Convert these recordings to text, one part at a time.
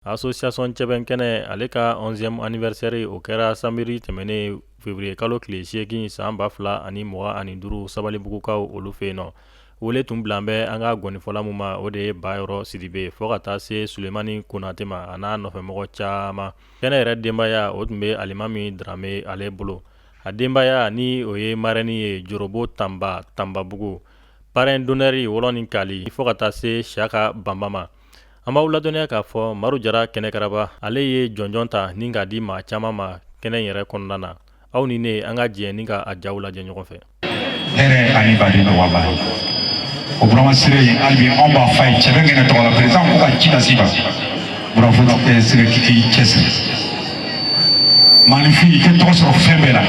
Association Cɛbɛnkɛnɛ ale ka 11e anniversaire o kɛra samedi tɛmɛnen février kalo tile 8 san 2025 Sabalibugukaw olu fɛ yen nɔ. Wele tun bilan bɛ an ka gɔnifɔla min ma, o de ye Bayɔrɔ Sidibe, fo ka taa se Sulemani Konate ma a n'a nɔfɛmɔgɔ caman. Kɛnɛ yɛrɛ denbaya o tun bɛ Alimami Darame ale bolo. A denbaya ni o ye marraine ye Jorobo Tanba Tanbabugu, parrain d'honneur Wɔlɔ ni Kali, fo ka taa se Siyaka Banba ma. An b'aw ladɔnniya k'a fɔ Maru Jara Kɛnɛkaraba ale ye jɔnjɔn ta ni k'a di maa caman ma kɛnɛ yɛrɛ kɔnɔna na. Aw ni ne an ka jɛ ni ka a jaw lajɛ ɲɔgɔn fɛ. Hɛrɛ ani baden don walahi o Burama Sire in hali bi anw b'a f'a ye Cɛbɛnkɛnɛ tɔgɔ la président ko ka ci lase i ma Burafo Sire k'i k'i cɛsiri maaninfin i tɛ tɔgɔ sɔrɔ fɛn bɛɛ la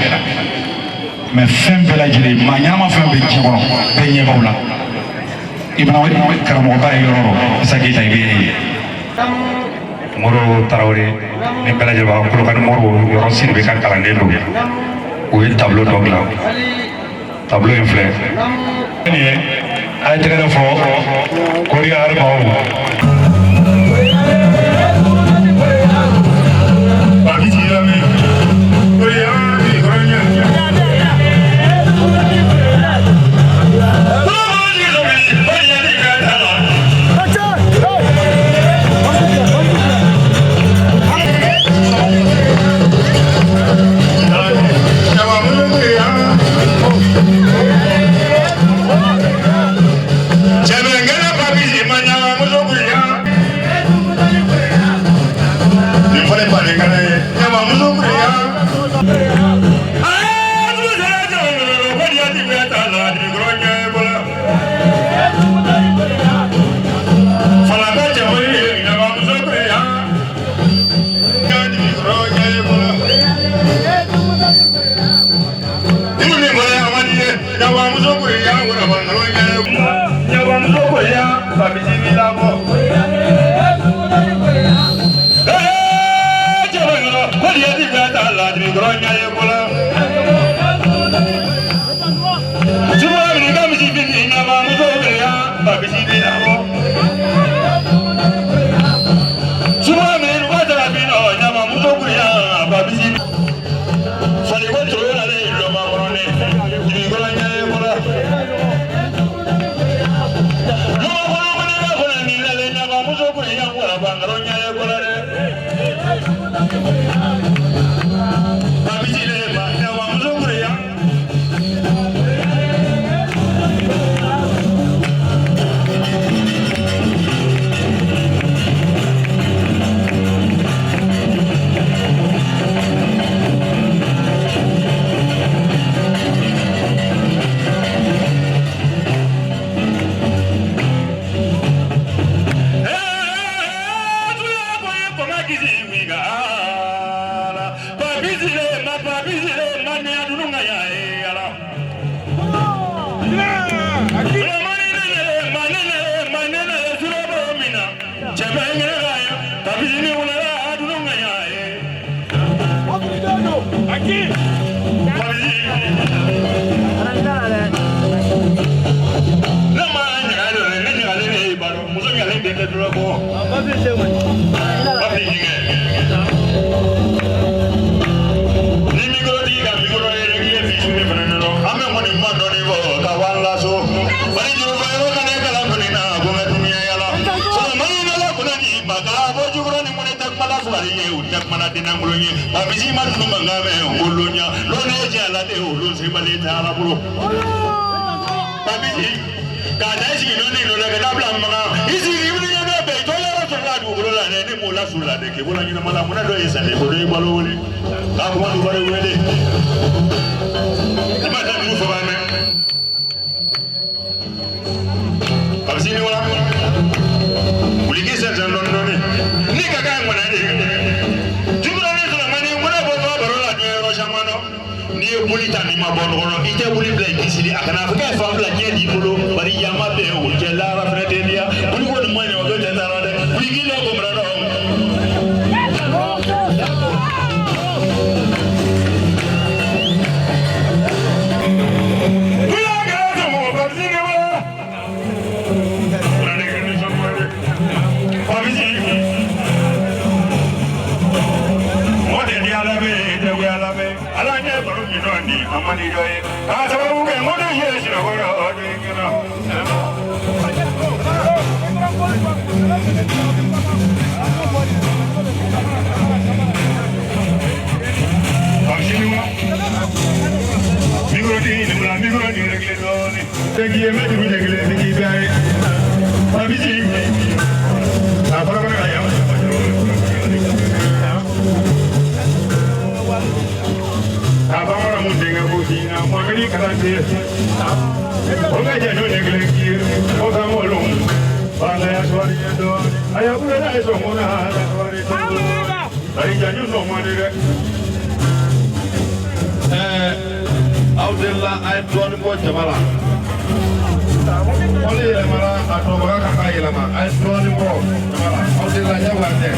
mais fɛn bɛɛ lajɛlen maa ɲɛnama fɛn bɛ diɲɛ kɔnɔ bɛɛ ɲɛ b'aw la i mana karamɔgɔba ye yɔrɔ o yɔrɔ Isa Keyita i bɛ ye Moro Tarawele ni bɛɛ lajɛlen b'a Kolokani Moro Yɔrɔ Sidibe ka kalanden don u ye tableau dɔ dilan tableau in filɛ nin ye a ye tɛgɛrɛ fɔ Kori Aribaw. di an man di dɔ ye k'a sababu kɛ n ko ne ye sinɔgɔ la o den kɛnɛ. Micro di ni mula micro di réglé dɔɔni. Tɛki ye mɛ dugu jɛ kelen ni k'i bɛɛ ye. A bi ci. A fɔra ko ne ka yan. A bamanan mun denkɛ ko si na mɔmili kalante. O ka jɛ n'o ɲɛ kelen k'i ye. O ka m'olu. Bana ya sɔrɔ ɲɛ dɔɔni. A y'a wuli n'a ye sɔn mun na a ya sɔrɔ dɔɔni. Ayi janjo sɔn man di dɛ. Aw delila a ye dɔɔnin bɔ jama la. Kɔli yɛlɛmana a dɔnbaga kan ka yɛlɛma a ye dɔɔnin bɔ jama la. Aw delila jagoya tɛ.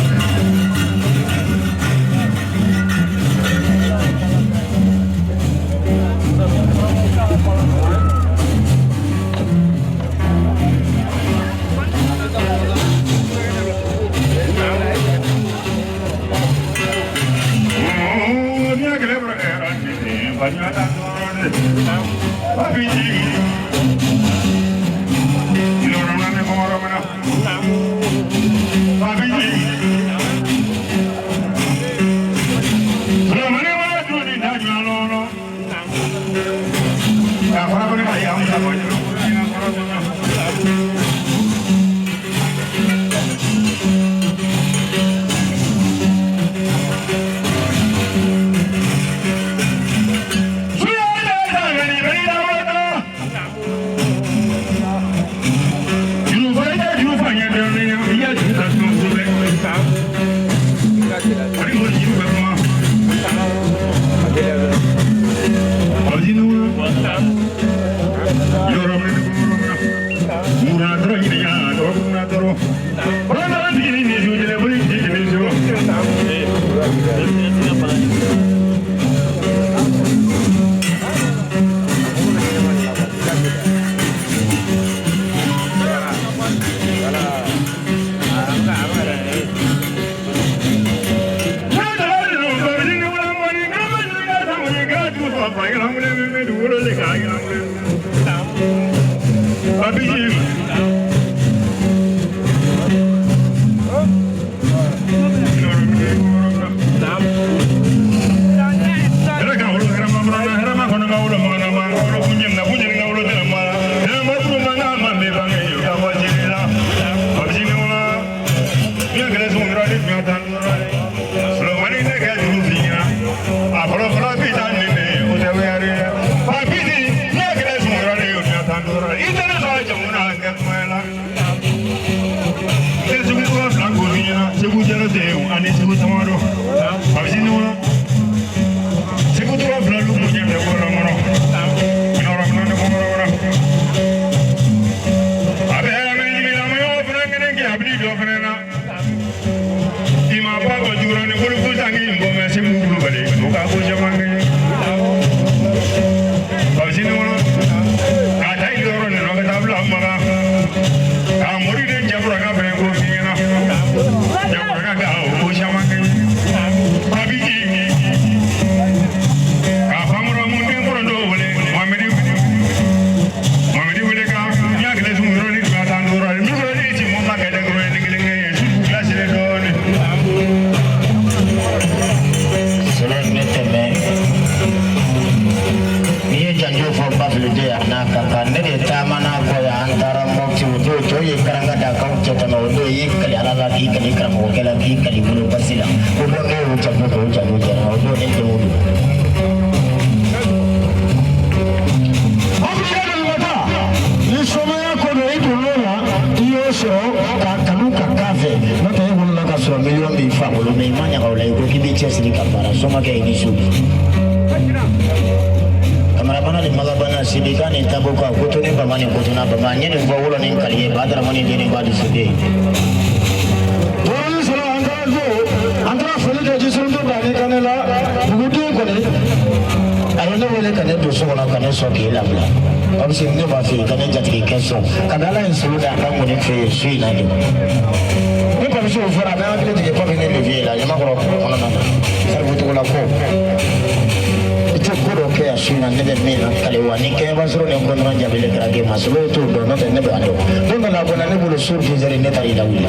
su in na, ne bɛ min lakale wa ni kɛɲɛba sɔrɔ ni kɔnɔna jabele kɛra k'e ma Solo t'o dɔn, n'o tɛ ne b'a dɔn. Don dɔ la a kɔnɔ ne bolo su 2 heures ne taara i lawuli.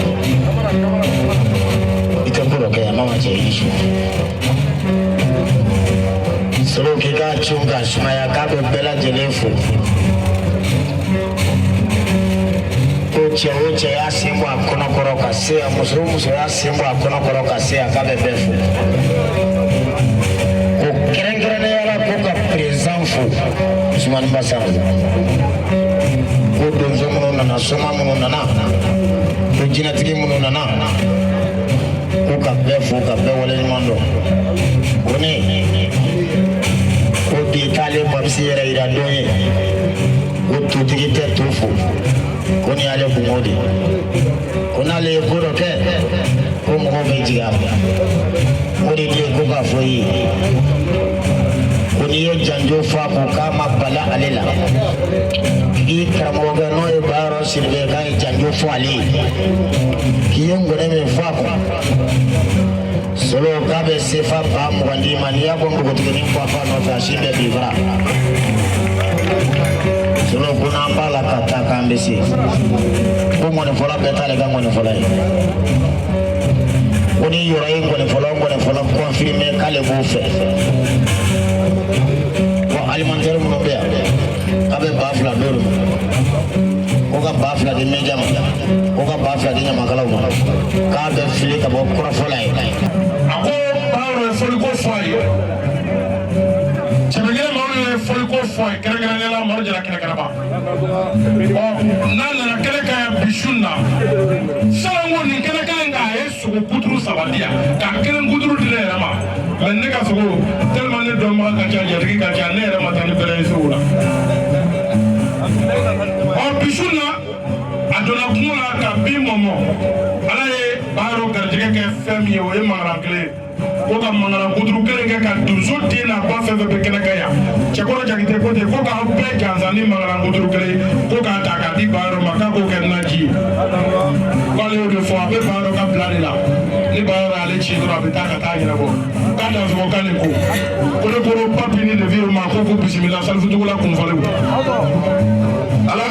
I tɛ ko dɔ kɛ a ma ma cɛ i ni su. Solo k'i k'a cun k'a sumaya k'a bɛ bɛɛ lajɛlen fo. Ko cɛ o cɛ y'a sen bɔ a kɔnɔkɔrɔ ka se yan, muso o muso y'a sen bɔ a kɔnɔkɔrɔ ka se yan, k'a bɛ bɛɛ fo. Ko kɛrɛnkɛrɛnnenya la ko ka président fo, Usumani Basa. Ko donso minnu nana, soma minnu nana, ko jinɛtigi minnu nana, ko ka bɛɛ fo ka bɛɛ waleɲuman dɔn. Ko ne ko bi t'ale Babisi yɛrɛ yira don ye, ko totigi tɛ to fo, ko nin y'ale kungo de ye, ko n'ale ye ko dɔ kɛ ko mɔgɔw bɛ jigin a la. O de den ko k'a fɔ i ye ko n'i ye janjo fɔ a kun k'a ma bala ale la, k'i karamɔgɔkɛ n'o ye Bayɔrɔ Sidibe k'a ye janjo fɔ ale ye, k'i ye ngɔnɛ min fɔ a kun, Solo k'a bɛ sefa 20 000 d'i ma, n'i y'a bɔ npogotiginin kɔ a nɔfɛ a si bɛɛ b'i fara. Solo ko n'an b'a la ka taa k'an bɛ se, ko ŋɔnifɔla bɛɛ t'ale ka ŋɔnifɔla ye, ko ni yɔrɔ ye ŋɔnifɔla o ŋɔnifɔla confirmé k'ale b'o fɛ. Ko alimentaire minnu bɛ yan k'a bɛ 2000 d'olu ma, ko ka 2000 di media ma, ko ka 2000 di ɲamakalaw ma, k'a bɛ fili ka bɔ kɔrɔfɔ la ye. A ko Bayɔrɔ ye foliko fɔ a ye, Cɛbɛkɛ Madu ye foliko fɔ a ye, kɛrɛnkɛrɛnnenya la Madu Jara kɛnɛkɛnɛba. Ɔ n'a nana kɛnɛ kan yan bi su in na, salon ko nin kɛnɛ kan in kan, a ye sogo kuturu 3 di yan, ka kelen kuturu di ne yɛrɛ ma. Mais ne ka sogo tellement ne dɔnbaga ka ca, jatigi ka ca, ne yɛrɛ ma taa ni bɛrɛ ye sogo la. Ɔ bi su in na, a donna kungo la ka bin mɔmɔ, Ala ye Bayɔrɔ garijɛgɛ kɛ fɛn min ye, o ye mangaran kelen ye, ko ka mangaran kuturu kelen kɛ ka donso den n'a ba fɛn fɛn bɛ kɛnɛ kan yan, Cɛkɔrɔ Jakite ko ten ko k'aw bɛɛ gansan ni mangaran kuturu kelen ye, ko k'a ta k'a di Bayɔrɔ ma, k'a k'o kɛ naji ye. K'ale y'o de fɔ, a bɛ Bayɔrɔ ka bila de la, ni Bayɔrɔ y'ale ci dɔrɔn a bɛ taa ka taa ɲɛnabɔ. K'a dansogo k'ale ko ko ne ko papi ni de ma ko ko bisimila salifudugu la kunfɔlenw ala.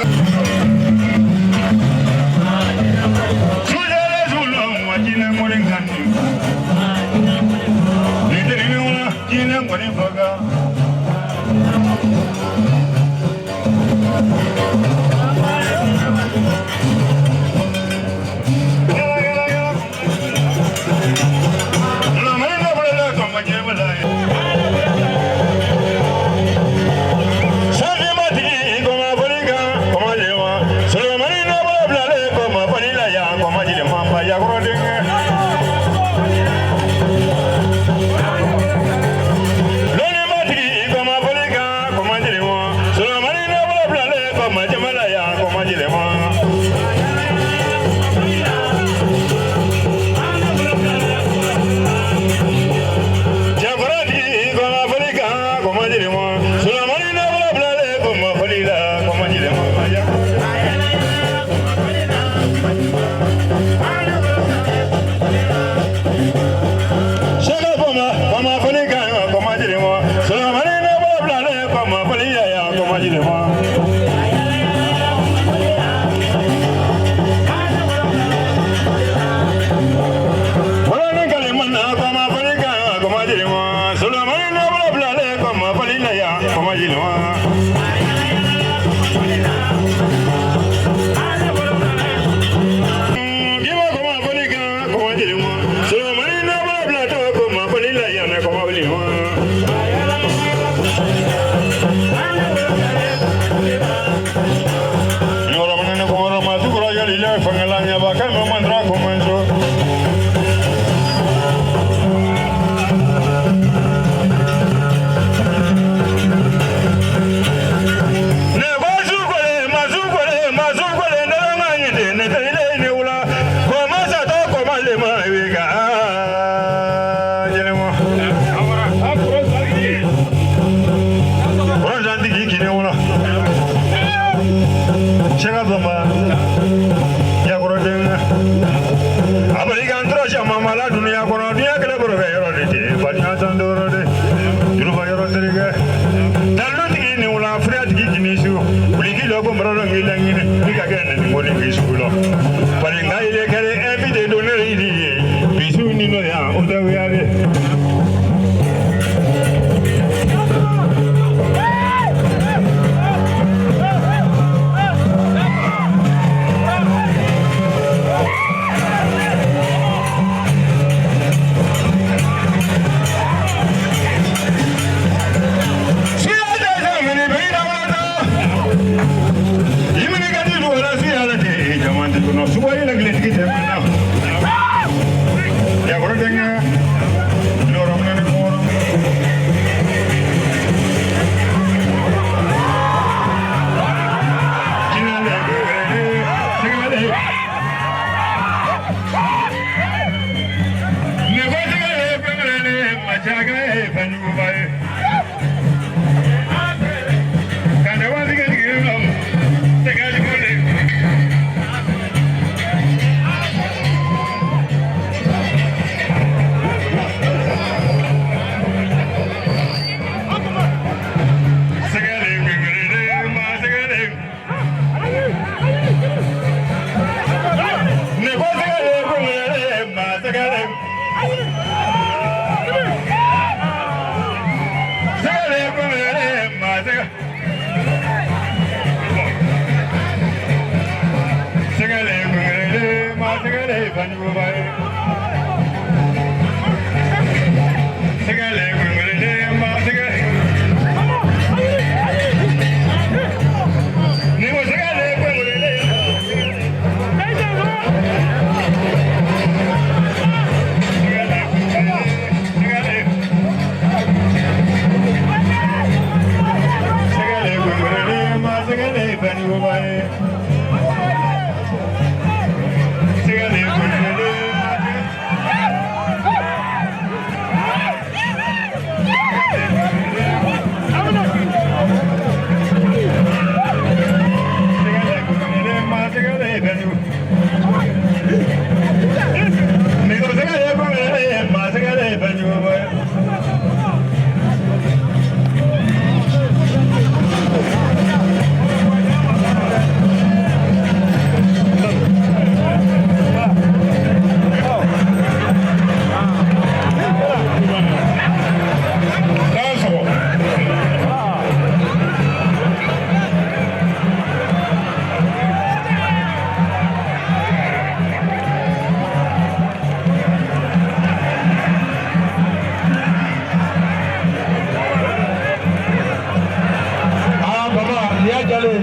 Ni n'o yan o tɛ wuya de.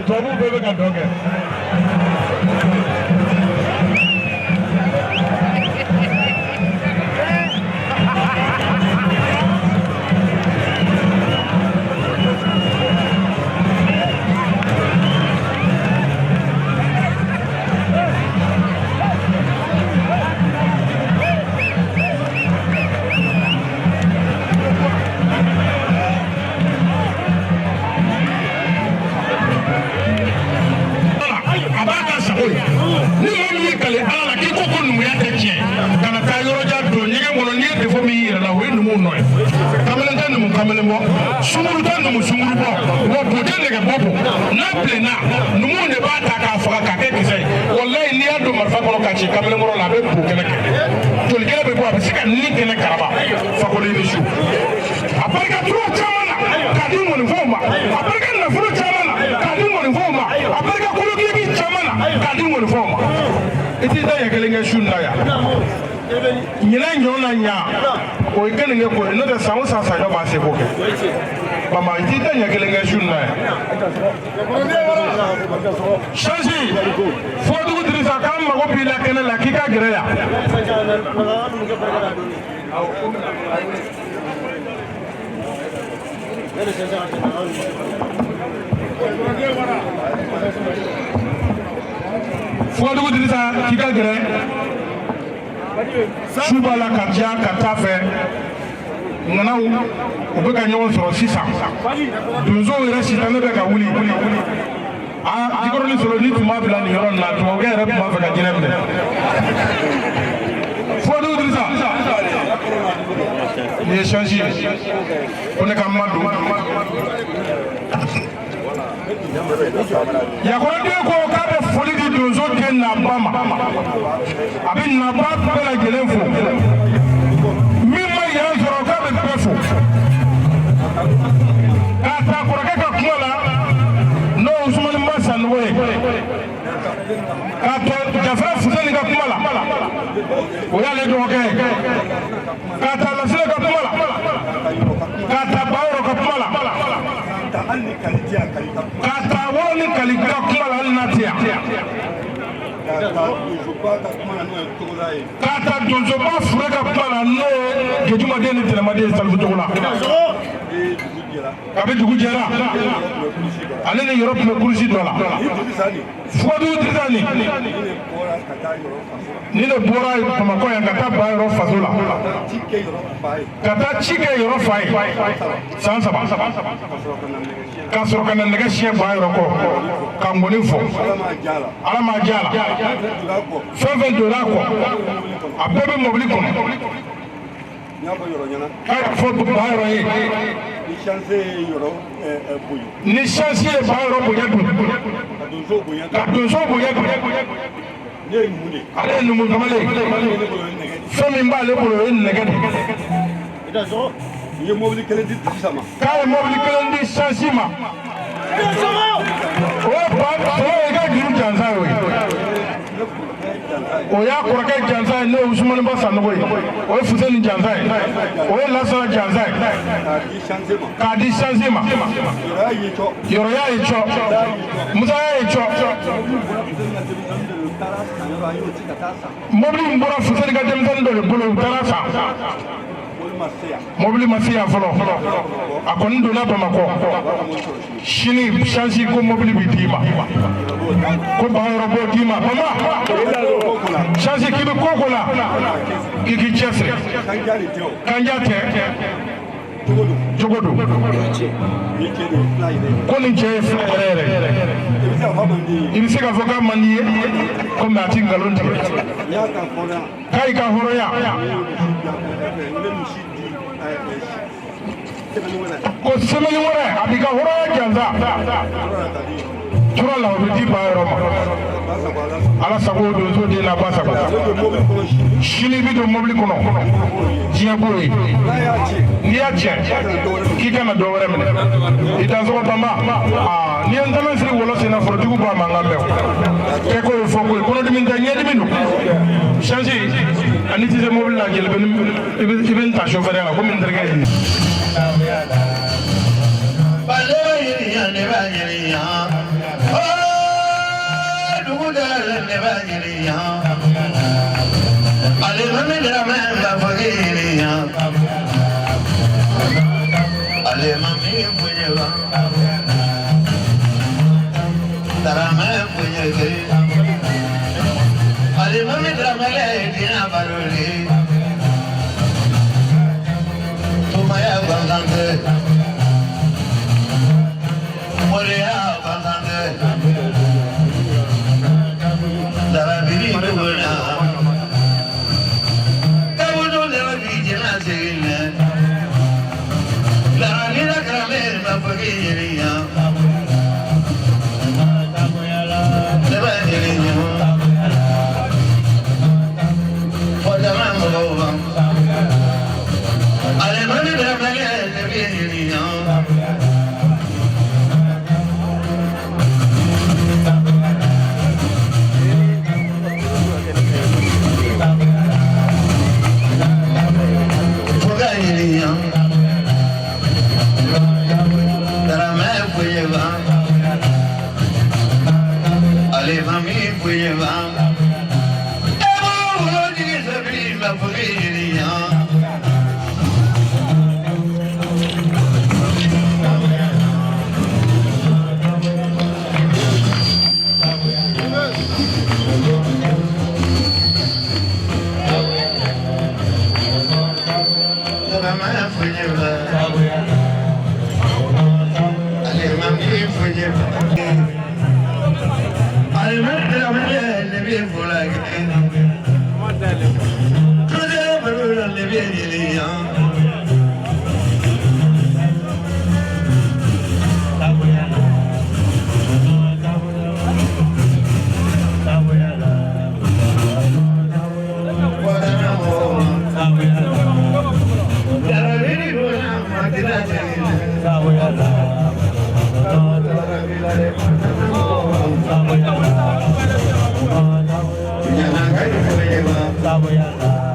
Tubabuw bɛɛ bɛ ka dɔn kɛ. Ni maa min y'i kali Ala la k'i ko ko numuya tɛ tiɲɛ kana taa yɔrɔ jan don ɲɛgɛn kɔnɔ n'i ye defo min y'i yɛrɛ la o ye numuw nɔ ye. Kamalen tɛ numu kamalen bɔ, sunguru tɛ numu sunguru bɔ, wa bo tɛ nɛgɛ bɔ bo. N'a bilenna numuw de b'a ta k'a faga k'a kɛ kisɛ ye. Walayi n'i y'a don marifa kɔnɔ k'a ci kamalenkɔrɔ la a bɛ bo kɛnɛ kɛ. Joli kɛnɛ bɛ bɔ a bɛ se ka ni kɛnɛ karaba Fakoli ni su. A barika tura caman na k'a di mɔnifɔw ma, a barika nafolo caman na k'a di mɔnifɔw ma, a barika kolokiliki caman na k'a di mɔnifɔw ma. I t'i da ɲɛ kelen kɛ su in na yan. Ɲinɛ ɲɔ na ɲa o ye keninge ko ye, n'o tɛ san o san saɲɔ b'a seko kɛ. Bama i t'i da ɲɛ kelen kɛ su in na yan. Chansi Fɔdugu Dirisa k'an mago b'i la kɛnɛ la k'i ka gɛrɛ yan. Fɔdugu Dirisa k'i ka gɛrɛ. Su b'a la ka diya ka taa fɛ. Ŋanaw u bɛ ka ɲɔgɔn sɔrɔ sisan. Donsow yɛrɛ sitanɛ bɛ ka wuli. Aa Jikɔrɔni Solo ni tun b'a bila nin yɔrɔ in na tubabukɛ yɛrɛ tun b'a fɛ ka jinɛ minɛ. Fɔdugu Dirisa nin ye chansi ye ko ne ka ma don. Yakɔrɔden ko k'a bɛ foli di donso den naba ma, a bɛ naba bɛɛ lajɛlen fo. O y'ale dɔgɔkɛ ye. K'a ta Lasile ka kuma la, k'a ta Bayɔrɔ ka kuma la, k'a ta Wɔrɔ ni Kali ka kuma la hali n'a tɛ yan, k'a ta Donsoba Fure ka kuma la n'o ye Gejumaden ni Tɛnɛmaden ye Salifu Togola. Kabi dugu jɛra, ale ni Yɔrɔ tun bɛ kurusi dɔ la. Fugadugu Dirisa nin, ni ne bɔra Bamakɔ yan ka taa Bayɔrɔ faso la, ka taa ci kɛ Yɔrɔ fa ye san 3, ka sɔrɔ ka na nɛgɛ siɲɛ Bayɔrɔ kɔ ka ngɔni fɔ. Ala m'a diya la, fɛn fɛn donna a kɔ, a bɛɛ bɛ mɔbili kɔnɔ. K'a fɔ Bayɔrɔ ye, ni chance ye Bayɔrɔ bonya dun, ka donso bonya dun. Ale ye numu kamalen, fɛn min b'ale bolo o ye nɛgɛ de. Ye mobili kelen di Dirisa ma. K'a ye mobili kelen di chance ma. O ye ba o ye ka juru jansa ye, o ye. O y'a kɔrɔkɛ jansa ye, n'o ye Usumani Ba Sanogo ye, o ye Fuseni jansa ye, o ye Lasana jansa ye. K'a di chance ma. K'a di chance ma. Yɔrɔ Yɔrɔya y'a ye ye cɔ. cɔ, Musaya ye cɔ. Mobili Mobili in bɔra Fuseni ka denmisɛnnin dɔ de bolo, u taara san. mobili ma se yan. Mobili ma se yan fɔlɔ, a kɔni donna Bamakɔ. Sini chance ko mobili bɛ d'i ma, ko Bayɔrɔ b'o d'i ma. Bama chance k'i bɛ ko ko la, k'i k'i cɛsiri. Kanja de tɛ o. Kanja tɛ, Jogo don. Jogo don. Ni cɛ de ye fila yɛrɛ ye. Ko nin cɛ ye fila yɛrɛ yɛrɛ. I bɛ se ka fɔ man di ye. I bɛ se k'a fɔ k'a man di ye ko mɛ a ti nkalon tigɛ. N'i y'a ta hɔrɔnya. K'a y'i ka hɔrɔnya. Ne bɛ misi di sɛbɛnni wɛrɛ. Ko semaine wɛrɛ a b'i ka hɔrɔnya jansa. Yɔrɔ la ka di yɔrɔ. Tura la o bɛ di Bayɔrɔ ma. Ba sago Ala sago. Ala sago donso den na ba sago. Ne bɛ mobili kɔnɔ sini. Sini i bɛ don mobili kɔnɔ, diɲɛ b'o ye. N'a y'a ci. N'i y'a tiɲɛ, k'i kana dɔ wɛrɛ minɛ. I dansɔgɔ Banba. Aa, n'i ye n tɛmɛ siri wɔlɔ sen na, forotigiw b'a mankan mɛn. O kɛko ye fɔko ye, kɔnɔdimi tɛ, ɲɛdimi don. Chance ani tɛ se mobili la jeli bɛ i bɛ n ta sofɛriya la komi n terikɛ ye. Ne b'a ɲini yan, dugu dayɛlɛ ne b'a ɲini yan, ale ma min dɛrɛmɛ b'a fɔ k'i ɲini yan, ale ma min bonya wa, daramɛ bonya ke, ale ma min dɛrɛmɛ lɛ diɲɛ balo le, tumaya gansan tɛ. Moriya gansan tɛ. Darabiri duguna. Kabudu de bi jina segin. Larani la karame ma fɔ k'i ɲini yan. Ne b'a ɲini yan. Fɔ dama mɔgɔw ban. Ale ma ne dɛmɛ ne b'i ɲini yan. Fo ka ɲini yan. Daramɛ bonya ban. Ale ma min bonya ban. E b'o wolo jigi sɛbɛn ma fɔ k'i ɲini yan. Daramɛ bonya ban. Ale ma min bonya ban. Ale ma dɛrɛmɛ ne b'i fɔlɔ kɛ. Tuje balo la ne b'i ɲini yan. Darabiri donna ma tɛna segin. Ɲana ka bonya ban.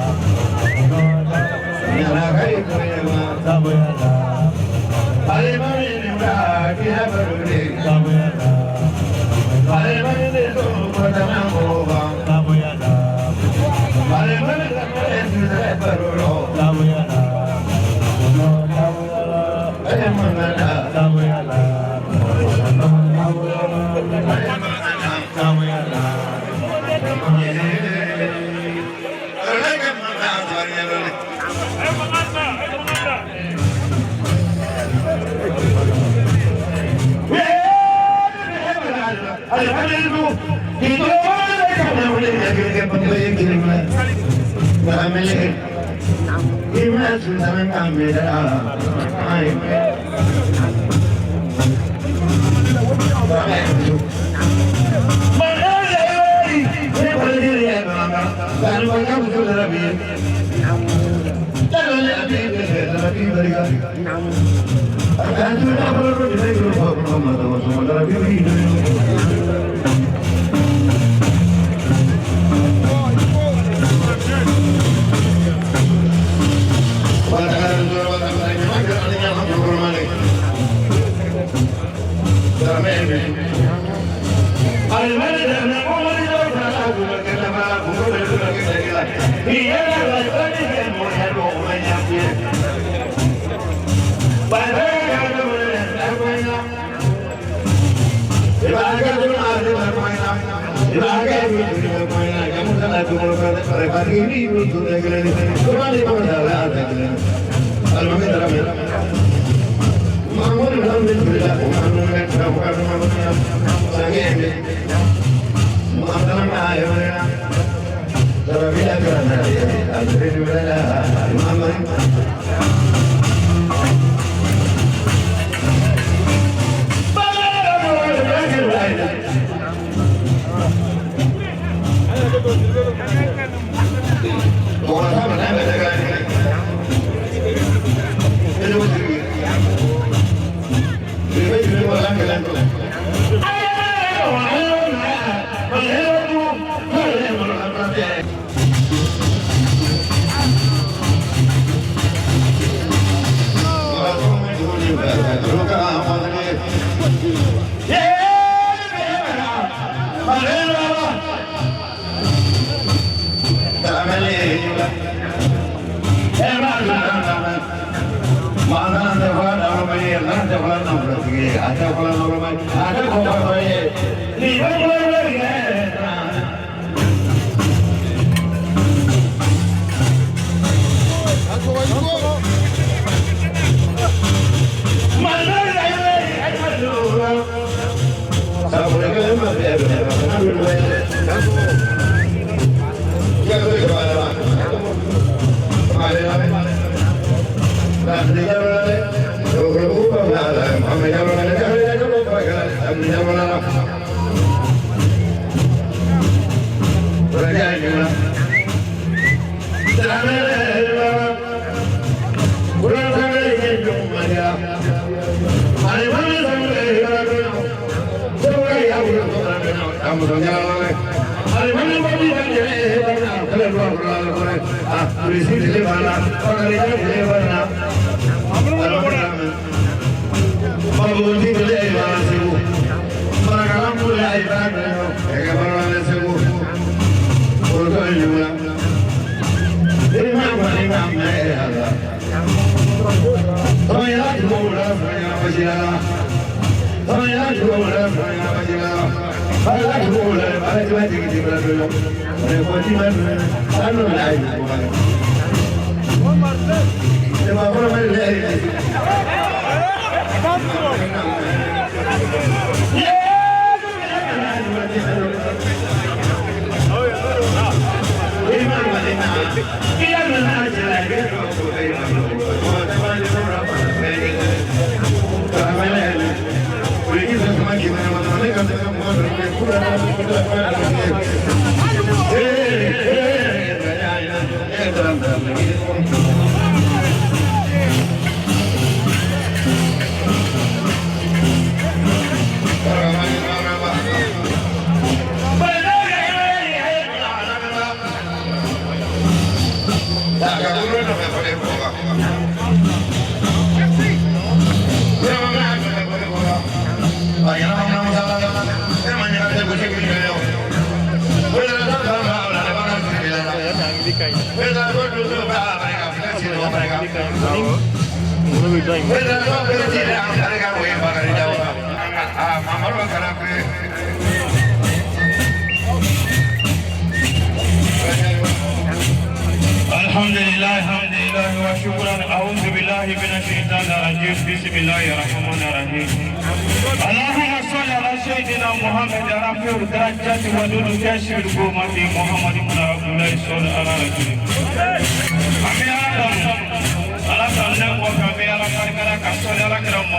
Muhammad ibn Abdullah sallallahu alaihi wasallam.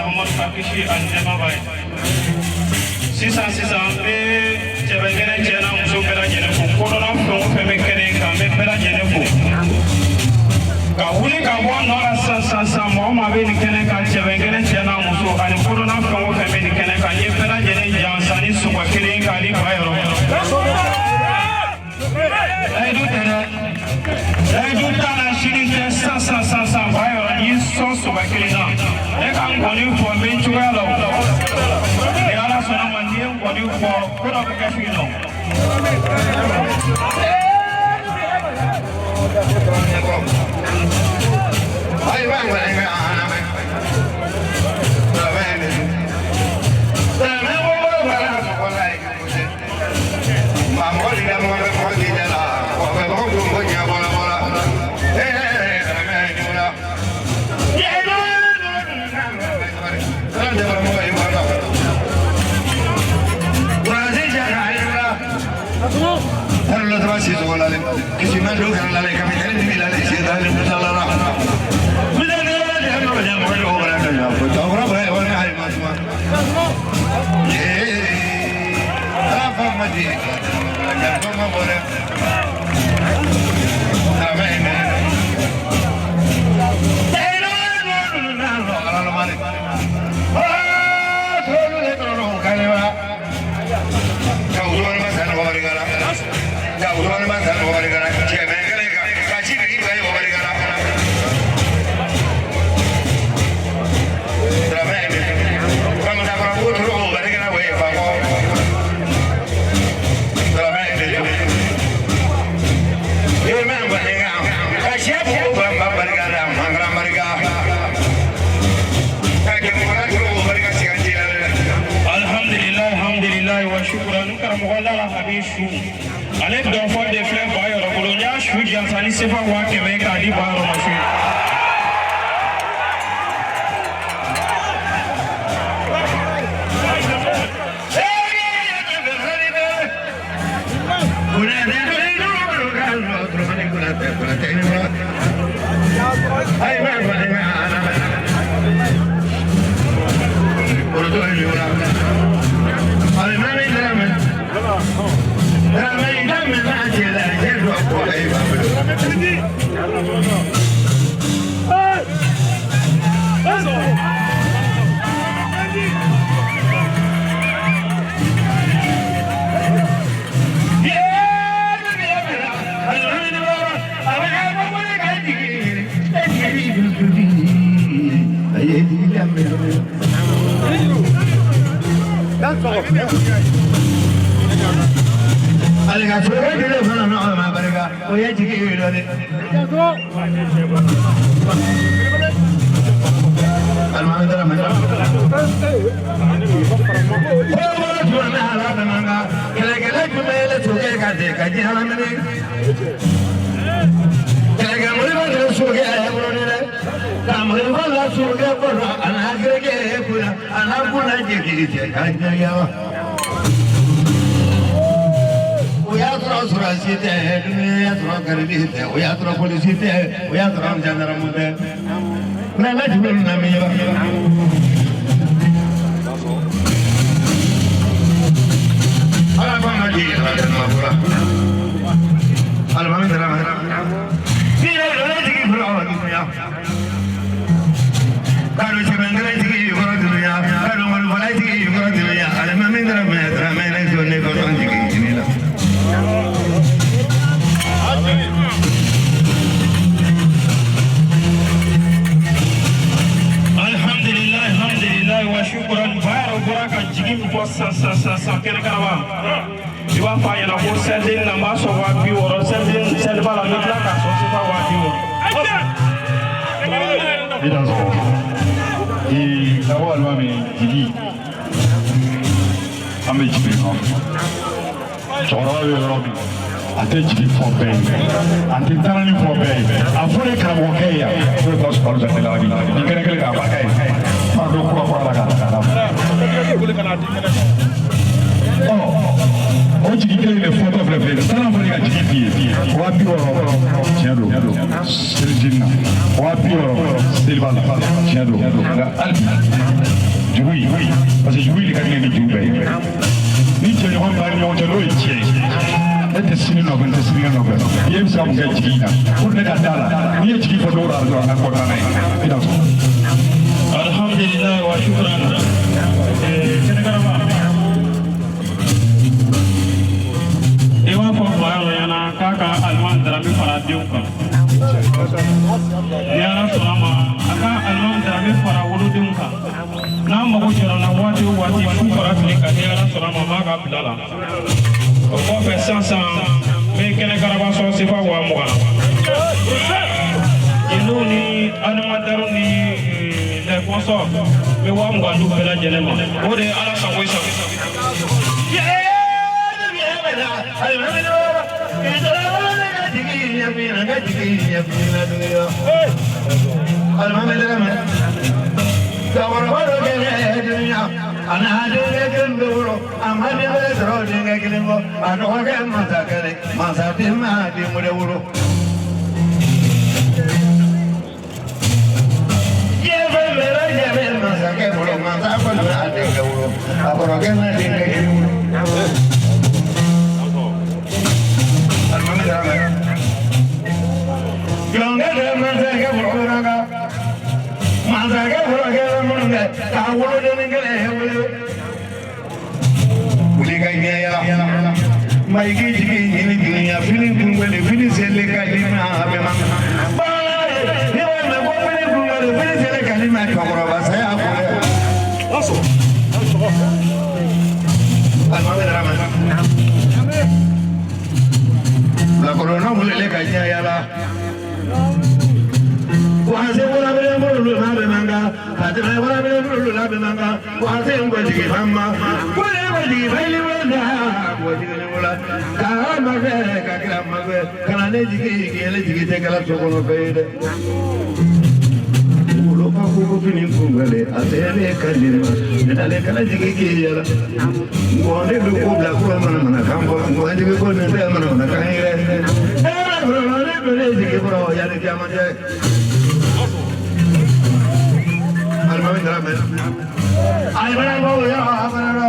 Muhamadu ka kisi ani nɛɛma b'a ye. Sisan sisan n bɛ cɛbɛnkɛnɛ cɛ n'a muso bɛɛ lajɛlen fo, kodɔnna fɛn o fɛn bɛ kɛnɛ in kan, n bɛ bɛɛ lajɛlen fo. Ka wuli ka bɔ nɔ la sisan sisan sisan, mɔgɔ maa bɛ nin kɛnɛ kan, cɛbɛnkɛnɛ cɛ n'a muso ani kodɔnna fɛn o fɛn bɛ nin kɛnɛ kan, n ye bɛɛ lajɛlen jansa ni sɔgɔ kelen k'a di Bayɔrɔ. Layidu tɛ dɛ, layidu t'a la, sini tɛ, sisan sisan sisan sisan Bayɔrɔ n y'i sɔn sɔgɔ kelen na. Ne ka nkɔni fɔ n bɛ n cogoya la o. Ni Ala sɔnna ma, n'i ye nkɔni fɔ, ko dɔ bɛ kɛ su in na. Alhamdulilayi, alhamdulilayi wa shukran. N karamɔgɔ la habi su ale dɔnfɔ de filɛ Bayɔrɔ bolo. N y'a su jansa ni sefa 100,000 k'a di Bayɔrɔ ma su. Alhamdulilayi, alhamdulilayi wa shukran. Bayɔrɔ bɔra ka jigi min fɔ sisan sisan sisan sisan kɛnɛ karaba, i b'a fɔ a ɲɛna ko seliden na n b'a sɔn 60,000, seliden seliba la n bɛ tila k'a sɔn sisan 60,000. I dan sɔgɔ. Ee, ka bɔ alimami jigi, an bɛ jigin nɔfɛ. Cɛkɔrɔba bɛ yɔrɔ min, a tɛ jigin fɔ bɛɛ ye, a tɛ taarani fɔ bɛɛ ye. A fɔra karamɔgɔkɛ ye yan, n'o ye Basu Balu Dante Larabi, nin kɛnɛ kelen kan, a barika ye fara dɔ kura kura la k'a ta k'a d'a ma. Ɔ, o jigi kelen de fɔtɔ filɛ filɛ, taara fɔra ka jigi f'i ye 60,000, tiɲɛ don, selijinin na 60,000. Seliba la, tiɲɛ don, nka hali bi juru in, parce que juru in de ka di ne ni juru bɛɛ ye. Ni jɛɲɔgɔn b'a ni ɲɔgɔn cɛ, n'o ye tiɲɛ ye, ne tɛ sini nɔfɛ, n tɛ sinikɛnɛ nɔfɛ. I bɛ se ka mun kɛ jigi in na pour ne ka da la? N'i ye jigi fɔ dɔw la dɔrɔn, an ka kɔnɔna ye i n'a sɔrɔ. Alhamdulilayi wa shukran. Sɛnɛgalaba, i b'a fɔ Bayɔrɔ ɲɛna k'a ka Alimami Darame fara denw kan. Ni Ala sɔnna ma, a ka Alimami Darame fara wolodenw kan. N'a mago jɔra na waati o waati, fu fara fili kan, ni Ala sɔnna ma, n b'a ka bila la. O kɔfɛ sisan sisan, n bɛ kɛnɛ karaba sɔn sefa 20,000 na. Jeliw ni animatɛriw ni les consorts, n bɛ 20,000 d'u bɛɛ lajɛlen ma. O de ye Ala sago i sago. Cɛkɔrɔba dɔ kɛlɛ dunya, a n'a denkɛ kelen bɛ wolo, a ma denkɛ sɔrɔ denkɛ kelen kɔ, a dɔgɔkɛ masakɛ, masaden ma den wɛrɛ wolo. Diɲɛ fɛn bɛɛ lajɛlen masakɛ bolo, masa kɔni a denkɛ wolo, a kɔrɔkɛ ma denkɛ kelen wolo. Alimami Darame. Jɔnkɛ tɛ masakɛ bolo kan. Masakɛ kɔrɔkɛ bɛ minnu kɛ k'a wolodennin kelen wele. Wuli ka ɲɛ yala. Mayiki jigi ɲini dunuya fini kungbɛli fini seli ka di ma a bɛ ma. Bamanan ye, n'i b'a mɛn ko fini kungbɛli fini seli ka di ma, cɛkɔrɔba saya ko dɛ. Alimami Darame. Bilakoronin wulilen ka ɲɛ yala. Wase wala bɛ bolo la bɛ man kan, ka tɛmɛ wala bɛ bolo la bɛ man kan, wase n ko jigi fan ma, ko ne ko jigi fan ni wala ko jigi ni wala, ka ma fɛ ka kira ma fɛ, ka na ne jigi k'i ne jigi tɛ kɛla so kɔnɔ fɛn ye dɛ. Wolofa ko ko fini kunbɛlen a tɛ ne ka di ma, ne n'ale kana jigi k'i yɛlɛ. Ngɔn de bɛ ko bila kura mana mana kan fɔ, ngɔn jigi ko nin tɛ mana mana kan yɛrɛ. E bɛ kɔrɔ ne bɛ ne jigi kɔrɔ yanni kiyama cɛ. Alimami Darame. Alimami b'o yɔrɔ a fana la.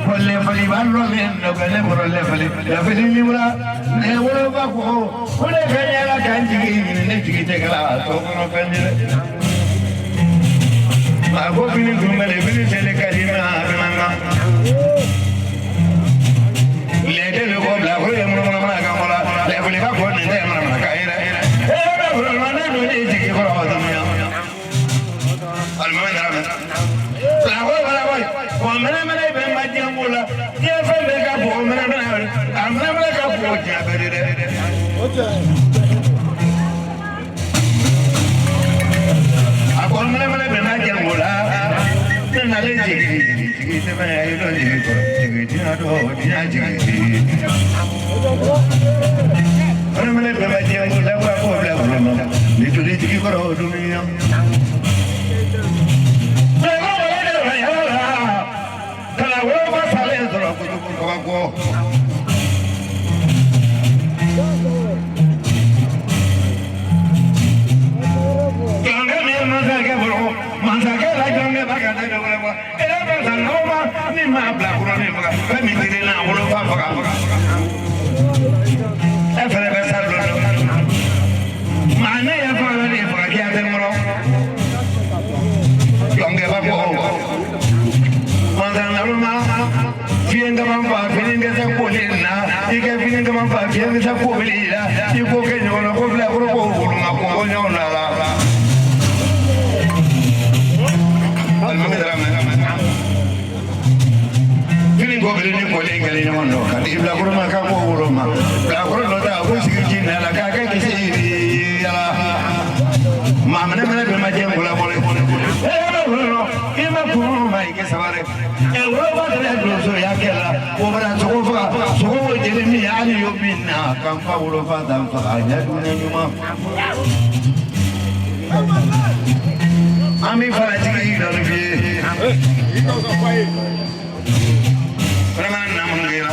Fɔlɛ fali b'a lɔ min nɔgɔ ne bolo lɛ fali lafili limura ne woloba ko ko ne ka ɲɛla ka n jigi ɲini, ne jigi tɛ kɛla a tɔ kɔnɔ fɛn ye dɛ. A ko fini kunbɛli fini seli ka di ma a bɛ man kan. Lɛden bɛ kɔ bila ko ye munumunu mana kan fɔlɔ lɛfili b'a fɔ nin tɛ mana mana kan ye dɛ. E bɛ bolo ne don ne jigi kɔrɔ o dunuya. Alimami Darame. Bilakoro fana ko wa mɛnɛmɛnɛ bɛ ma diɲɛ ko la, diɲɛ fɛn bɛɛ ka bon mɛnɛmɛnɛ, a mɛnɛmɛnɛ ka bon diɲɛ bɛɛ de dɛ. A ko mɛnɛmɛnɛ bɛ ma diɲɛ ko la, ne nalen jigi jigi tɛ fɛn ye dɔn jigi kɔrɔ jigi diɲɛ dɔn diɲɛ jigi. Mɛnɛmɛnɛ bɛ ma diɲɛ ko la, ko bila bolo ma, ni joli jigi kɔrɔ o dunuya. Kana wolofa salen sɔrɔ kojugu kabako. Jɔnkɛ min ye masakɛ bolo, masakɛ la jɔnkɛ b'a ka tɛgɛ wɛrɛ bɔ. E bɛ sa nɔgɔma min m'a bila kɔrɔ min faga, fɛn min dir'i la wolofa faga. E fɛnɛ bɛ sa don dɔ. Maa ne ye faga ne faga diɲɛ tɛ n kɔrɔ. Jɔnkɛ b'a fɔ mansa fiɲɛ kaman fa fini dɛsɛ koli na, i kɛ fini kaman fa fiɲɛ dɛsɛ koli la, i k'o kɛ ɲɔgɔn na ko fila kɔrɔ ko woloma ko ɲɔgɔn na la. Alimami Darame. Fini kobili ni koli kɛlen ɲɔgɔn dɔn ka di bilakoro ma k'a ko woloma. Bilakoro dɔ ta ko sigi ji na la k'a kɛ kisi yala. Maa minɛ minɛ bɛ ma jɛ n bolo. E bɛ wolo i ma kun ma i kɛ sabari. E woloba de bɛ donso ya kɛ la, o bɛna sogo faga, sogo wo jeli min hali yo min na k'an fa wolofa t'an faga a ɲɛ dunya ɲuman. An bɛ faratigi dɔɔni f'i ye. Vraiment na mun kɛra.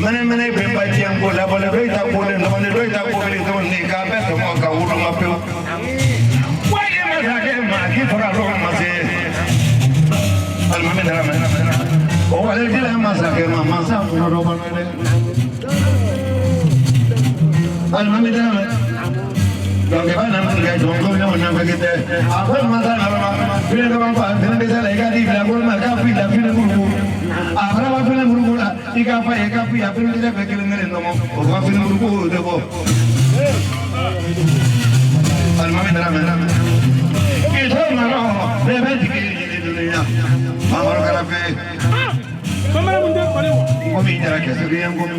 Mɛnɛmɛnɛ bɛ ba diɲɛ ko labɔlen dɔ ta kolen dɔgɔnin dɔ Alimami Dramɛ donc ba na mun kɛ jɔn ko ɲɔgɔn na fɛn tɛ a ko masa naloma fini dɔ b'an fa fini dɛsɛ la i ka di bila ko ma k'a f'i la fini muruku a fana ma fini muruku la i k'a fa ye k'a f'i la fini dɛsɛ bɛɛ kelen kelen tɔmɔ o ka fini muruku o tɛ bɔ Alimami Dramɛ k'i to nɔrɔ bɛɛ bɛ jigin jigin dunuya Mamadu Karafe komi i jara kɛsɛ ye nkomi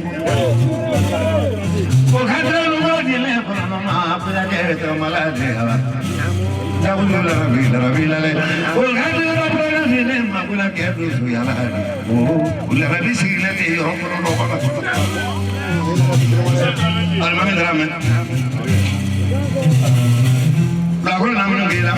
o ka tɛrɛ dile kɔnɔ ma kɛ tɔmala de ala jago la bi la bi la o ka tɛrɛ dile ma kula kɛ dusu yala o la bi sigilen tɛ yɔrɔ kɔnɔ dɔ kɔnɔ Alimami Dramɛ bilakoro na minnu k'i la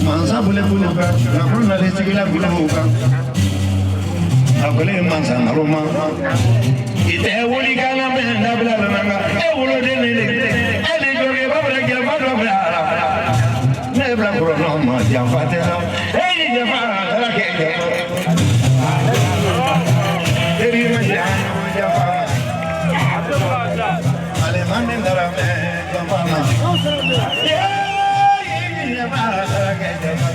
Mansa bole bolo kan, nafolo nalen sigila bolo kan. A kɔlen mansa naloma. I tɛ wuli ka na mɛn dabila la nka e woloden ne de. E ni jɔkɛ bamanan janfa dɔ bila a la. Ne bila kɔrɔ ma janfa tɛ la. E ni janfa ala kɛ janfa. Teri ma janfa. Ale ma min dara mɛ janfa ma. Janfa ala kɛ janfa.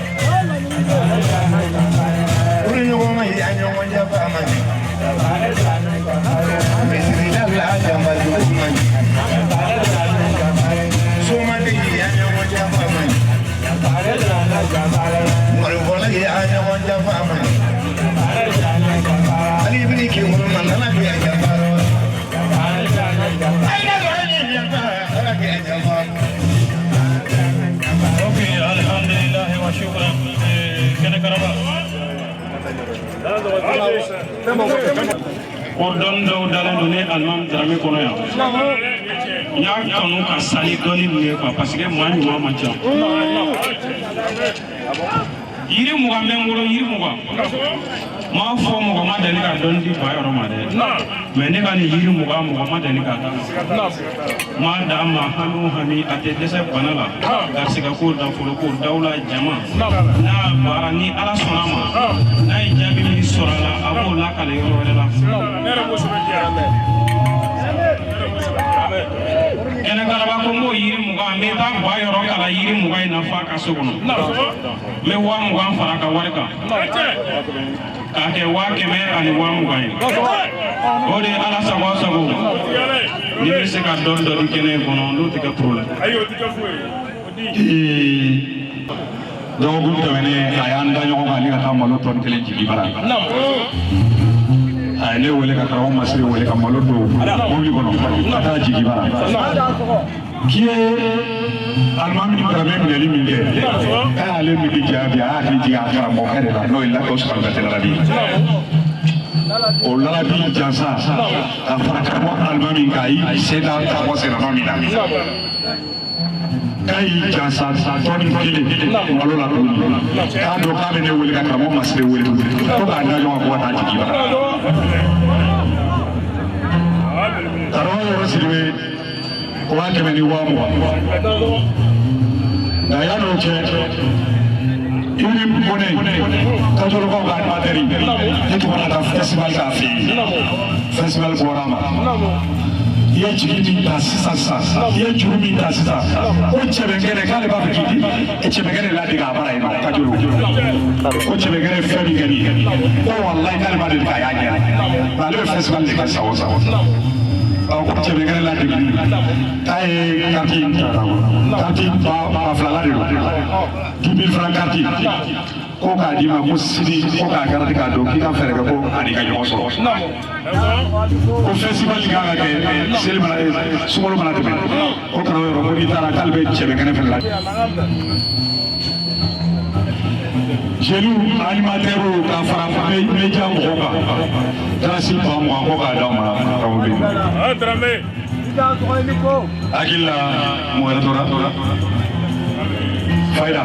Furu ɲɔgɔn ma ya ɲɔgɔn janfa ma. Misiri la janfa jugu ma. Somatigi ya ɲɔgɔn janfa ma. Marifɔla ya ɲɔgɔn janfa ma. Ali ibini k'i ma nana k'i janfa. Ala k'i janfa. Ok, alhamdulillah wa shukran. Kɛnɛ karaba. Ko dɔnni dɔw dalen don ne alimami Darame kɔnɔ yan. N y'a kanu ka sa ni dɔnni ninnu ye quoi, parce que maa ɲuman man ca. Yiri 20 bɛ n bolo, yiri 20. N m'a fɔ mɔgɔ ma deli ka dɔnni di ba yɔrɔ ma dɛ. Mais ne ka nin yiri 20 mɔgɔ ma deli ka d'a ma. N m'a d'a ma hami o hami a tɛ dɛsɛ bana la. Garisɛgɛ ko, nafolo ko, dawula, jama. N'a baara ni Ala sɔnna ma, n'a ye jaabi min sɔrɔ a la, a b'o lakale yɔrɔ wɛrɛ la. Kɛnɛ karaba ko n b'o yiri 20 n bɛ taa ba yɔrɔ kalan yiri 20 in na f'a ka so kɔnɔ. N bɛ 20,000 fara a ka wari kan. K'a kɛ 120,000 ye. O de ye Ala sago aw sago. N'i bɛ se ka dɔɔni dɔ di kɛnɛ in kɔnɔ, n'o tɛ kɛ problème. Dɔgɔkun tɛmɛnen a y'an da ɲɔgɔn kan ni ka taa malo tɔni kelen jigi bara. A ye ne wele ka karamɔgɔ Masire wele ka malo don mobili kɔnɔ ka taa jigi bara. K'i ye alimami Darame minɛli min kɛ, k'a y'ale miiri ja bi, a y'a hakili jigin a karamɔgɔkɛ de la, n'o ye Lakɔsi Kante Larabi. O Larabi jansa ka fara karamɔgɔ alimami kan, a y'i sen da karamɔgɔ sen nɔ min na. K'a y'i jansa tɔni kelen malo la tuguni. K'a dɔn k'a bɛ ne wele ka karamɔgɔ Masire wele ko k'a da ɲɔgɔn kan ko ka taa jigi bara. Karamɔgɔ yɔrɔ Sidibe 120,000. Nka yan'o cɛ, Ibrahim Kone Kajolokaw ka animateur ne tun mana taa festival k'a fɛ yen. Festival bɔra a ma. I ye jigi min ta sisan sisan, i ye juru min ta sisan, ko cɛbɛnkɛnɛ k'ale b'a fɛ k'i di cɛbɛnkɛnɛ ladege a bara yen nɔ Kajolo. Ko cɛbɛnkɛnɛ fɛn min kɛ nin ye, ko walayi k'ale ma deli k'a y'a ɲɛ na. Ale bɛ festival de kɛ san o san. Ko cɛbɛnkɛnɛ ladegeli k'a ye carte carte 2000 la de don, 10 000 francs carte, ko k'a d'i ma ko sini ko k'a garanti k'a dɔn k'i ka fɛɛrɛ kɛ ko a n'i ka ɲɔgɔn sɔrɔ. Ko festival kan ka kɛ seli mana sunkalo mana tɛmɛ, ko karamɔgɔ yɔrɔ ko n'i taara k'ale bɛ cɛbɛnkɛnɛ fɛnɛ la. Jeliw animateurs ka fara média mɔgɔw kan, dalasi 20,000 ko k'a d'aw ma karamɔgɔ bɛ yen. Hakili la mɔgɔ wɛrɛ tora fayida.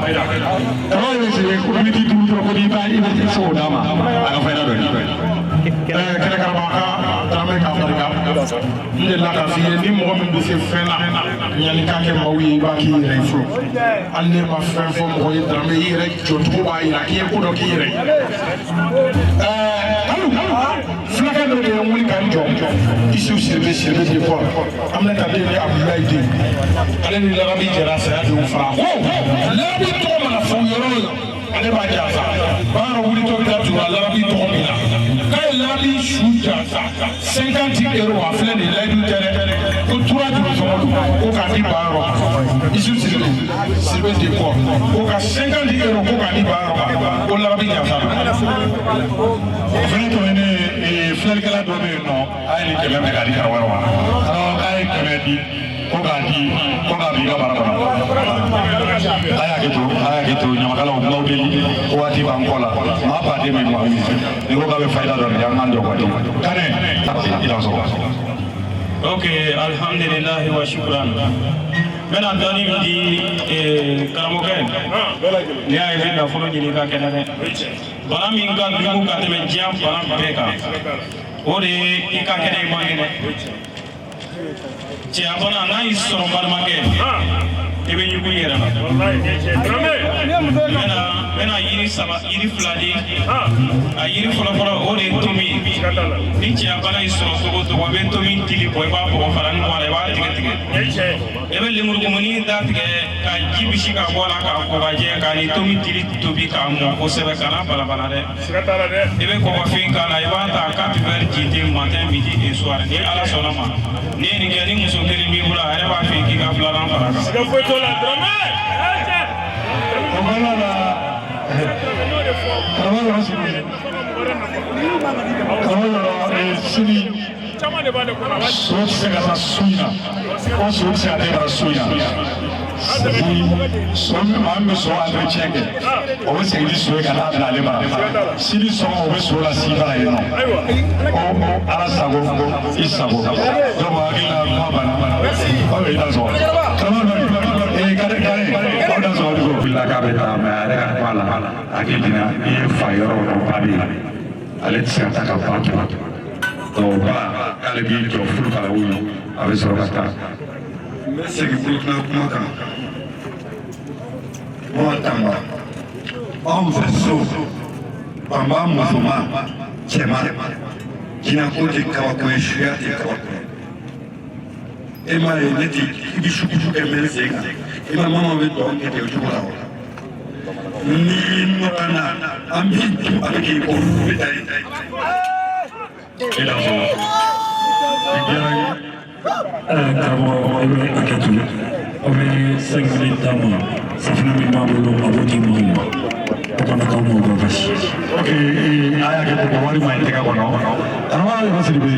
Karamɔgɔ yɛrɛ sigi ko miniti 5 dɔrɔn ko n'i b'a i bɛ se k'o d'a ma a ka fayida dɔ ye. Kɛnɛ karaba ka Darame k'a barika. N delila k'a f'i ye, ni mɔgɔ min bɛ se fɛn na yanni k'a kɛ maaw ye, i b'a k'i yɛrɛ ye fɔlɔ. Hali ne ma fɛn fɔ mɔgɔ ye, Darame i yɛrɛ jɔcogo b'a jira k'i ye ko dɔ k'i yɛrɛ ye. Kalu fulakɛ dɔ de ye n wuli ka n jɔ, Isu Sidibe, Sidibe de Paul, Aminata den ni Abudulayi den, ale ni Larabi jɛra saya denw fara. Ko Larabi tɔgɔ mana fɔ yɔrɔ o yɔrɔ, ale b'a jansa. Baara wulitɔ bɛ taa tugura Larabi tɔgɔ min na, k'a ye Larabi su jansa 50 euros. A filɛ nin ye, layidu tɛ dɛ, ko tura juru sɔngɔ don, ko k'a di ba yɔrɔ ma. Isu Sidibe, Sidibe de Paul, ko ka 50 euros ko k'a di ba yɔrɔ ma, ko Larabi jansa don. O fɛnɛ tɛmɛnen, filɛlikɛla dɔ bɛ yen nɔ, a ye nin 100 minɛ k'a di karamɔgɔ ma. Karamɔgɔ k'a ye 100 di ko k'a di ko k'a bila i ka bara kɔnɔ. A y'a kɛ to, a y'a kɛ to, ɲamakalaw n b'aw deli ko waati b'an kɔ la, maa baden bɛ mɔgɔ min ni ko k'a bɛ fayida dɔ de di an k'an jɔ waati. Kanɛ i t'an sɔrɔ. Ok, alhamdulillah wa shukran. N bɛna dɔɔni min di karamɔgɔkɛ, n'i y'a ye i bɛ nafolo ɲini i ka kɛnɛ dɛ. Bana min ka jugu ka tɛmɛ diɲɛ bana bɛɛ kan, o de ye i ka kɛnɛ, i man kɛnɛ. Cɛya bana, n'a y'i sɔrɔ, balimakɛ, i bɛ ɲugun i yɛrɛ la. N bɛna yiri saba, yiri fila di. A yiri fɔlɔfɔlɔ, o de ye tomi ye. Ni cɛya bana y'i sɔrɔ cogo o cogo, i bɛ tomi dili bɔ, i b'a bɔgɔ farani bɔ a la, i b'a tigɛ tigɛ. I bɛ lemurukumuni da tigɛ ka ji bisi ka bɔ a la, k'a ko ka jɛ, k'a ni tomi dili tobi k'a mɔ kosɛbɛ, kana balabala dɛ. I bɛ kɔgɔfin k'a la, i b'a ta 4 verres ji te matin, midi et soir. Ni Ala sɔnna ma, n'i ye nin kɛ, ni muso kelen b'i bolo, a yɛrɛ b'a f'i ye k'i ka filanan fara a kan. O kɔnɔna la, karamɔgɔ yɔrɔ sigi, karamɔgɔ yɔrɔ sini, so tɛ se ka taa so in na, ko so tɛ se ka taa so in na. Ni so min, maa min bɛ so entretien kɛ, o bɛ segin ni so ye ka n'a bila ale ma. Sini sɔgɔma, o bɛ so la si bara yen nɔ ko Ala sago i sago. Donc hakili la, kuma banna. Aw bɛ i da sɔgɔ, karamɔgɔ ee kare kare, aw da sɔgɔ ko bila k'a bɛ taa mɛ, a yɛrɛ ka kuma la, hakili jiginna i ye fa yɔrɔ o ba bɛ yen, ale tɛ se ka taa ka ba to. Donc ba k'ale b'i jɔ furu kala wuli, a bɛ sɔrɔ ka taa. N bɛ segin Burukina kuma kan. Mɔgɔ Tamba, anw fɛ so, banba musoma cɛman, jinɛko tɛ kabako ye, suya tɛ kabako ye. E m'a ye ne ti i bɛ sukusu kɛ mɛn sen kan, i ma mama bɛ dɔn kɛ ten o cogo la wa? N'i y'i nɔrɔ na, an b'i dun, a bɛ k'i kɔ, i bɛ taa yen. I da sɔgɔ, i diyara n ye. Karamɔgɔ, i bɛ hakɛ to, aw bɛ 5 minutes d'a ma. Safinɛ min b'a bolo, a b'o di maaw ma, o kana k'aw ma o basi. Ok, a y'a kɛ ten, wari ma ɲi tɛgɛ kɔnɔ. Karamɔgɔ yɛrɛ Sidibe.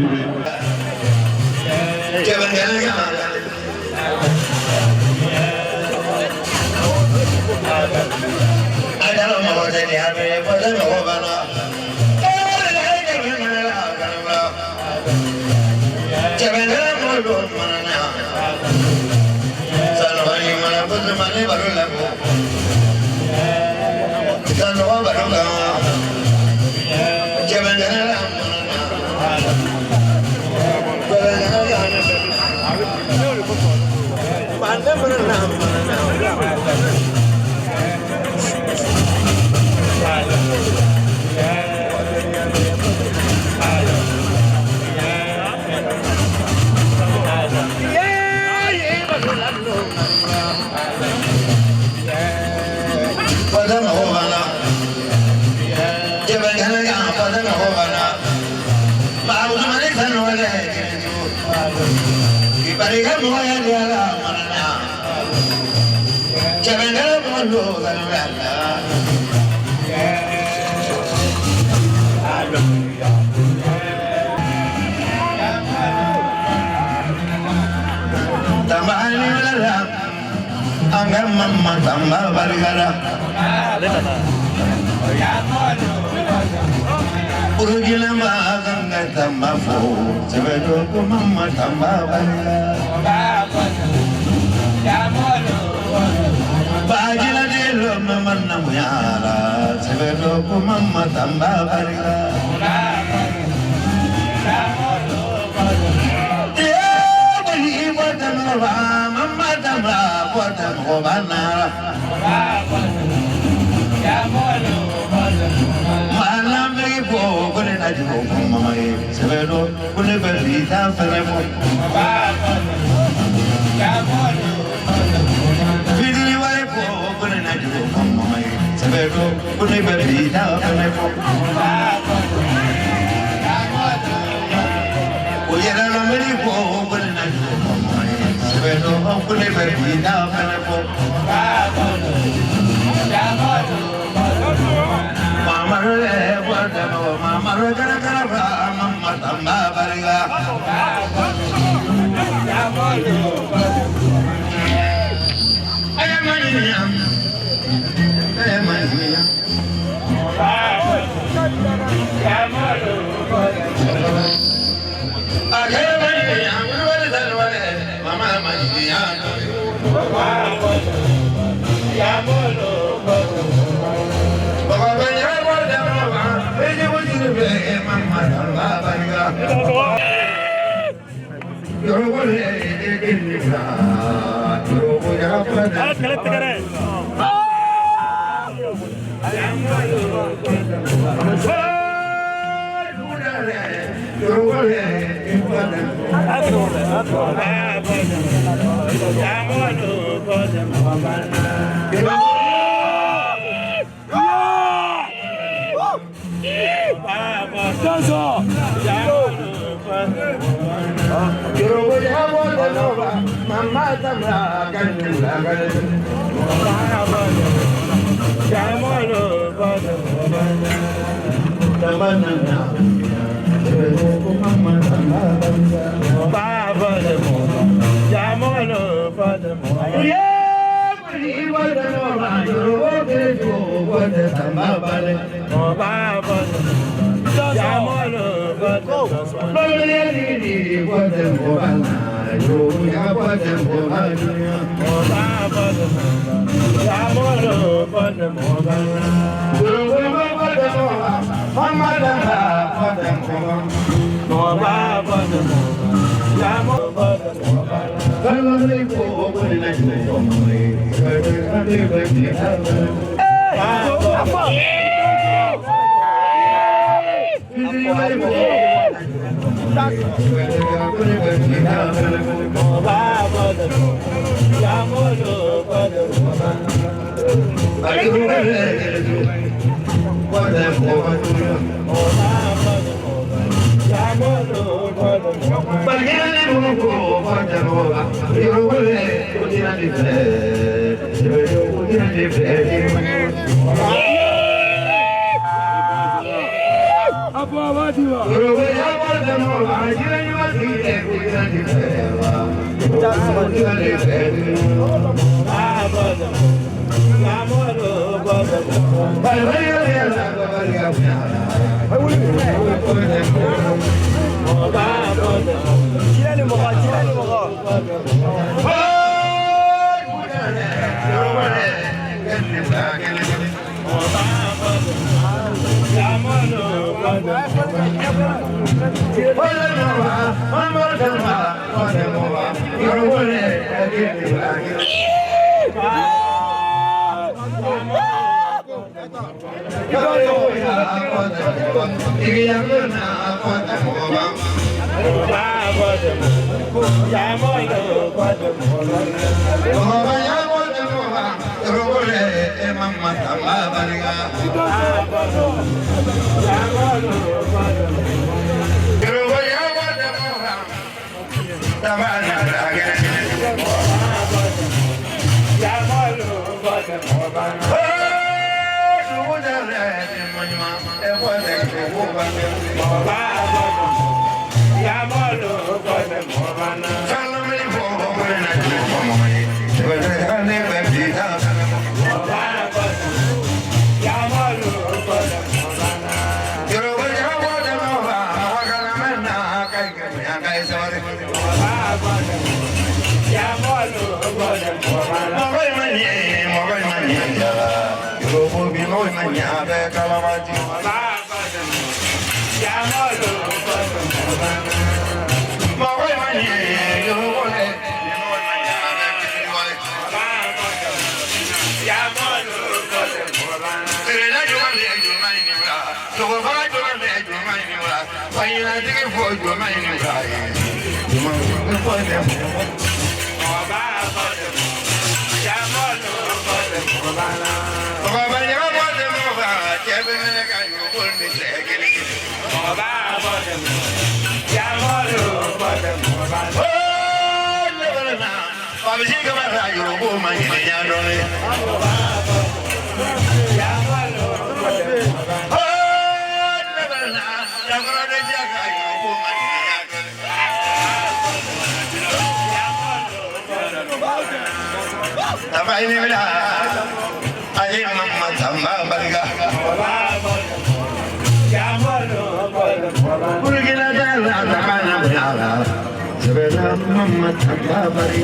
Sɛbɛla mama tamba bari.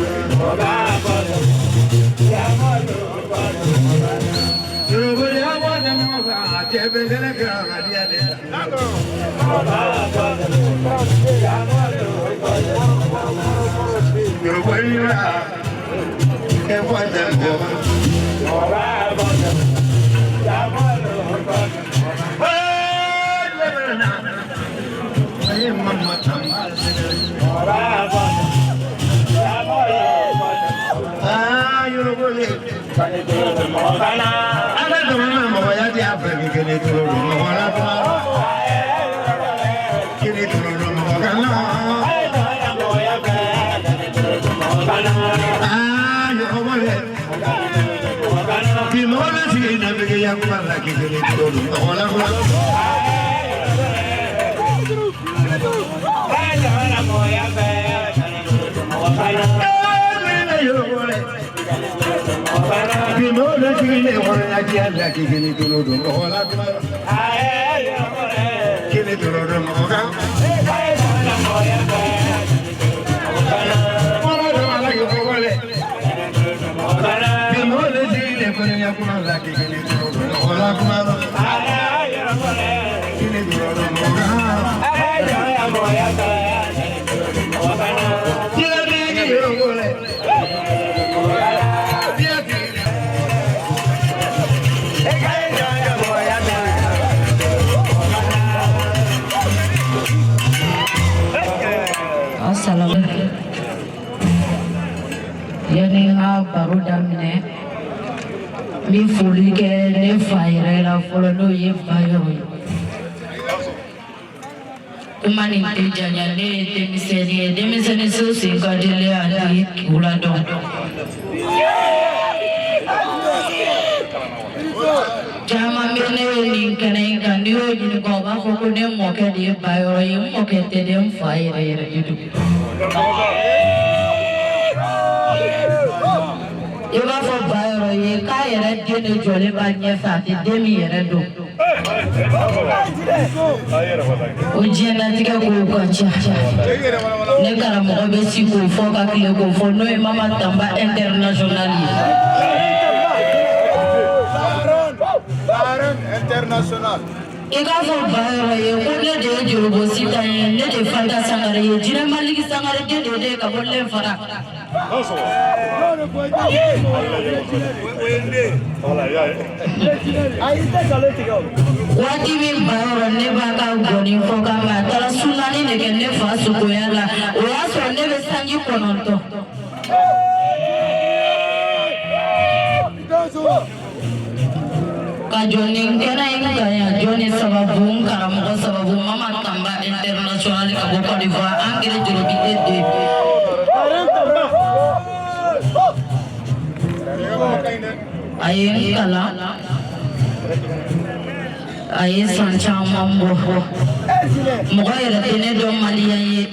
Yorobori awo dama fa jebe kele ka dia de. Yorobori ra e wa dama. Mama tamba ah yorobori. Ala jamana mɔgɔya tɛ a fɛ k'i kelen tolo don mɔgɔ la kuma. Kelen tolo don mɔgɔ kan na. Ah yorobori. Bi mɔgɔ bɛ sigi nafigiya kuma la k'i kelen tolo don mɔgɔ la kuma. Bi mɔgɔ bɛ sigi ne hɔrɔnya diya la k'i kelen tolo don mɔgɔ la kuma. Kelen tolo don mɔgɔ kan. Mɔgɔ dɔ ala yorobori. Bi mɔgɔ bɛ sigi ne hɔrɔnya kuma la k'i kelen tolo don mɔgɔ la kuma. Kelen tolo don mɔgɔ kan. Assalamu yani n ka baro daminɛ n bɛ foli kɛ ne fa yɛrɛ la fɔlɔ n'o ye Bayɔrɔ ye. Kuma nin tɛ janya, ne ye denmisɛnnin ye, denmisɛnnin so sen ka di ne a tigi wula dɔn. Caman bɛ ne ye nin kɛnɛ in kan, n'i y'o ɲininka o b'a fɔ ko ne mɔkɛ de ye Bayɔrɔ ye, n mɔkɛ tɛ dɛ, n fa yɛrɛ yɛrɛ de don. I b'a fɔ Bayɔrɔ ye k'a yɛrɛ den de jɔlen b'a ɲɛfɛ, a tɛ den min yɛrɛ dɔn. O diɲɛlatigɛ kow ka ca. Ne karamɔgɔ bɛ si k'o fɔ ka tile k'o fɔ, n'o ye Mama Tamba International ye. I k'a fɔ Bayɔrɔ ye ko ne de ye Jolobo Sitan ye, ne de ye Fanta Sangare ye, Jinɛ Maliki Sangare den de ye ka bɔ Lɛnfara. Waati min Bayɔrɔ ne b'a ka gɔni fɔ ka mɛn, a taara sunani de kɛ ne fa sogoya la, o y'a sɔrɔ ne bɛ sanji 9. Ka jɔ nin kɛnɛ in kan yan, jɔnni sababu, n karamɔgɔ sababu, Mama Tamba International ka bɔ Côte d'Ivoire, Angere Jolobi e de. A ye n kalan, a ye san caman bɔ. Mɔgɔ yɛrɛ tɛ ne dɔn maliyɛn ye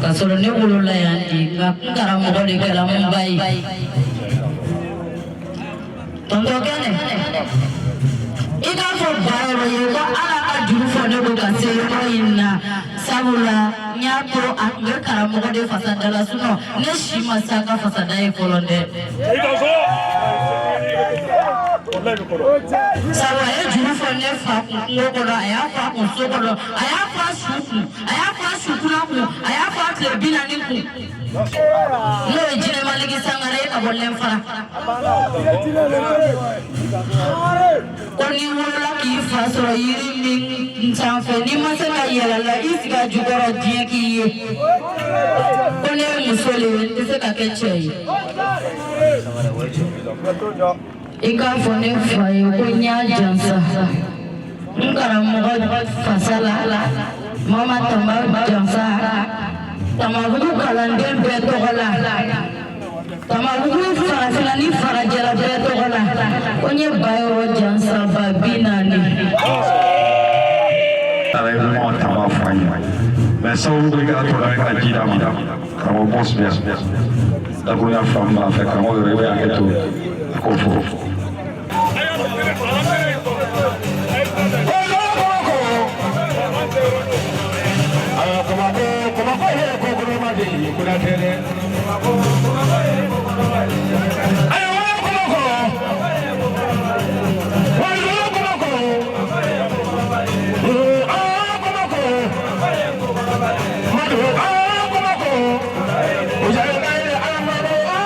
k'a sɔrɔ ne wolola yan de, nka n karamɔgɔ de kɛra n ba ye. Tonton Kɛnɛ, i k'a fɔ Bayɔrɔ ye ko Ala ka juru fɔ ne ko ka se yɔrɔ in na, sabula n y'a to a tun bɛ karamɔgɔ de fasa da la, sinɔn ne si ma se a ka fasada ye fɔlɔ dɛ. Sabu a ye juru fɔ ne fa kun kungo kɔnɔ, a y'a fɔ a kun so kɔnɔ, a y'a fɔ a su kun, a y'a fɔ a su kunna kun, a y'a fɔ a tile 40 kun. N'o ye Jinɛ Maliki Sangare ye ka bɔ Lɛnfara. Ko n'i wolola k'i fa sɔrɔ yiri min sanfɛ, n'i ma se ka yɛlɛ la, i sigi a jukɔrɔ diɲɛ k'i ye. Ko ne ye muso de ye, n tɛ se ka kɛ cɛ ye. I k'a fɔ ne fa ye ko n y'a jansa. N karamɔgɔ fasa la, Mama Tamba jansa. Tamabugu kalanden bɛɛ tɔgɔ la, Tamabugu farafinna ni farajɛla bɛɛ tɔgɔ la, ko n ye Bayɔrɔ jansa ba 40. Ala ye Mama Tamba fɔ an ye, mɛ sababu bɛ k'a tɔ la ka ji d'a ma. Karamɔgɔ bɔs bɛ yan, dakurunya fila min b'a fɛ, karamɔgɔ yɛrɛ i bɛ hakɛ to a k'o fɔ.